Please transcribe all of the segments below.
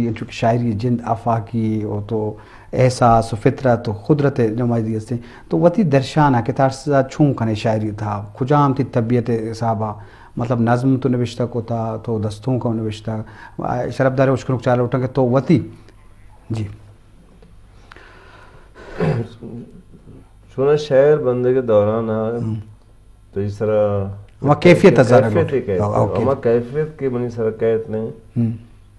انچو کہ شاعری جند آفاقی و تو احساس و فطرت و قدرت نمائندگی ہستیں، تو وتی درشان ء کہ ترس ء چون کنے شاعری تھا، کجام تئی طبیعت حساب ء، مطلب نظم تو نوشتہ کتا، تو دستونک ہم نوشتہ، شرف دار اشکنوک چار لوٹاں کہ تو وتی، جی۔ چونا شاعر بندے کے دوران آ، ہم۔ تو اس طرح ہما کیفیت ہزار کیفیت لوٹ۔ ہی کہتے ہاں، ہیں۔ اوکے۔ ہما کیفیت کے منی سر کہتے ہیں۔ ہم۔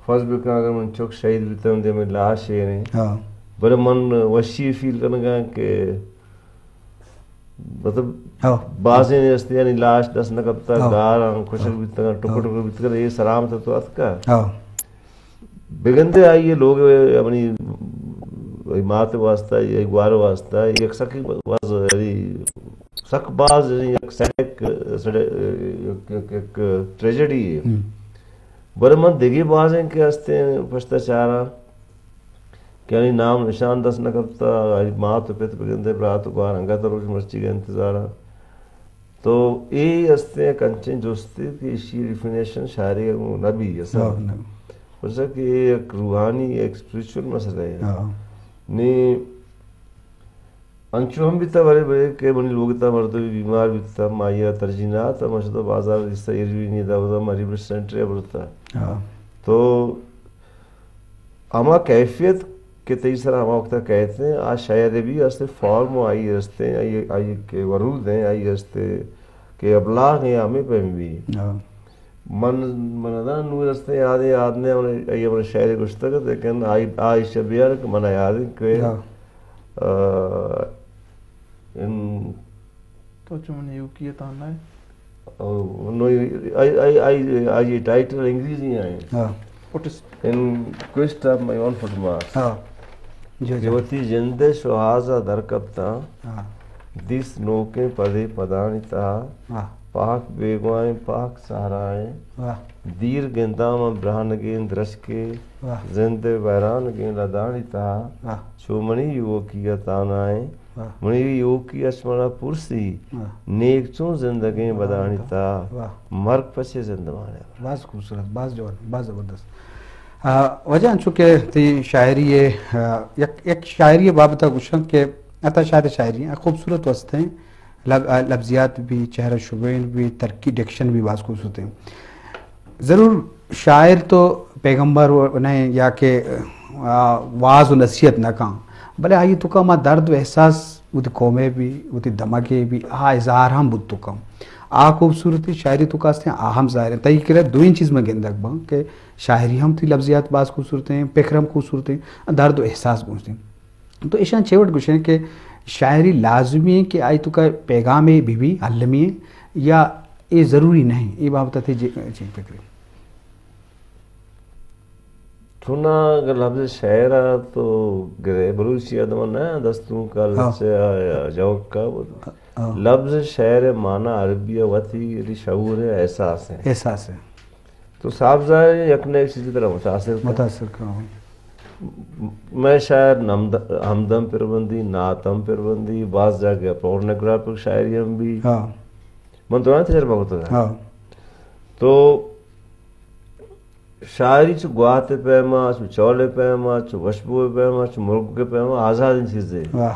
فرض بکن اگر من چک شہید بیتا ہوں، دے میں لاش ہے نہیں۔ ہاں۔ بلے من وشی فیل کرنے گا کہ مطلب ہاں۔ بازیں ہستے یعنی لاش دست نہ کپتا، ہاں۔ گار ہم خوشک ہاں۔ بیتا، ٹکر ہاں۔ ٹکر بیتا، یہ سلامت تو اتکا۔ ہاں۔ بگندے آئی لوگ اپنی مات واسطہ یا گوار واسطہ یک سک باز، یعنی سک باز، یعنی یک سڑک، سڑک، یک، یک، یک ٹریجڈی ہے۔ ہم۔ بلے من دگہ بازیں کہ ہستے پشتا چاراں کہ آئی نام نشان دست نہ کپتا، آئی مات و پت بگندے برات و گوار انگت روچ مرچی کے انتظاراں۔ تو اے ہستے یک انچیں جستے کہ ایشی ڈیفینیشن شاعری ء گوں نہ بی اصل۔ ہاں، نہ۔ پرچا کہ اے یک روحانی، یک اسپریچول مسئلہ ہے۔ ہاں۔ نی انچو ہم بیتا بلے بلے کہ منی لوگ تا مردم بیمار بیتا، ما آئی ء ترجیح نہ آتا، ما شتا بازار دیستا ایروینی دا، اودا ما ریبر سینٹر ء برتا۔ ہاں۔ تو ہما کیفیت کہ تئی سرا ہما وقتا کہتے ہیں، آ شاعر بھی ہستے فارم و آئی ہستے، آئی، آئی کے ورود ہیں، آئی ہستے کہ ابلاغ ہیں، ہمیں پہ بھی۔ ہاں۔ من، من ادا نور ہستے یاد ہے، یاد نے ہمیں، آئی ہمیں شاعر گشتگ، لیکن آئی، آئی شبیار کہ من یاد ہے کہ، ہاں۔ آ، ان تو چون یوکی تانا ہے؟ او، نو، آئی، آئی، آئی، آئی ٹائٹل انگریزی آئیں۔ ہاں۔ پٹس۔ In quest of my own footmarks۔ ہاں۔ جو، کہ جو۔ وتی جند ء شوہاز ء در کپتاں۔ ہاں۔ دیست نوکیں پدے پدانی تہا۔ ہاں۔ پاک بیگواہیں پاک صحرائیں۔ واہ۔ دیر گنداں من برہنگیں درشکے۔ واہ۔ زند ء ویرانگیں لدانی تہا۔ واہ۔ چو منی یوکی ء تانائیں۔ واہ۔ منی یوکی اچ منا پرسی، واہ۔ نیک چون زندگیں بدانی تہا، واہ۔ مرگ پچے زندمانے۔ باز خوبصورت، باز جوان، باز زبردست۔ آ، واجہ انچو کہ تئی شاعری ء، آ، یک، یک شاعری ء بابت ء گوشاں کہ عطا شاد ء شاعری ء خوبصورت وست ہیں، لب-، آ، لبزیات بھی، چہرہ شبین بھی، ترکیب ڈکشن بھی باز خوبصورت ہیں۔ ضرور شاعر تو پیغمبر و نہ یا کہ، آ، واز و نصیحت نہ کاں، بلے آئی توکا ما درد و احساس وتی قومے بھی، وتی دمگے بھی، آ اظہار ہم بوت تو کم۔ آ خوبصورتی شاعری توکا ہستیں، آ ہم ظاہر ہیں۔ تئی کرا دوئیں چیز میں گندگ باں کہ شاعری ہم تئی لفظیات باز خوبصورت ہیں، فکر ہم خوبصورت ہیں، درد و احساس گوشتیں۔ تو ایشاں چے وڑ گوشیں کہ شاعری لازمی ہیں کہ آئی توکا پیغامے بھی بھی المی ہیں یا اے ضروری نہیں؟ اے بابت ء تئی جے-، چے فکر ہے؟ چونا اگر لفظ شعر ء تو گرے، بلوچی ادب ء نہ دستونک ء ہاں۔ لچہ ء یا جوک ء۔ ہاں۔ لفظ شعر ء معنی عربی ء وتی یعنی شعور ء احساس ہے۔ احساس ہے۔ تو صاف ظاہر ہے یک نہ یک چیز ترا متاثر کن۔ متاثر کن۔ میں شاعر نمد-، ہمدم پر بندی، نعت ہم پر بندی، بعض جاگہ پورنوگرافک شاعری ہم بھی۔ ہاں۔ من دوران تجربہ کرتا۔ ہاں۔ تو شاعری چو گوات ء پیما، چو چول ء پیما، چو وشبو ء پیما، چو مرگ ء پیما آزادیں چیزے۔ واہ۔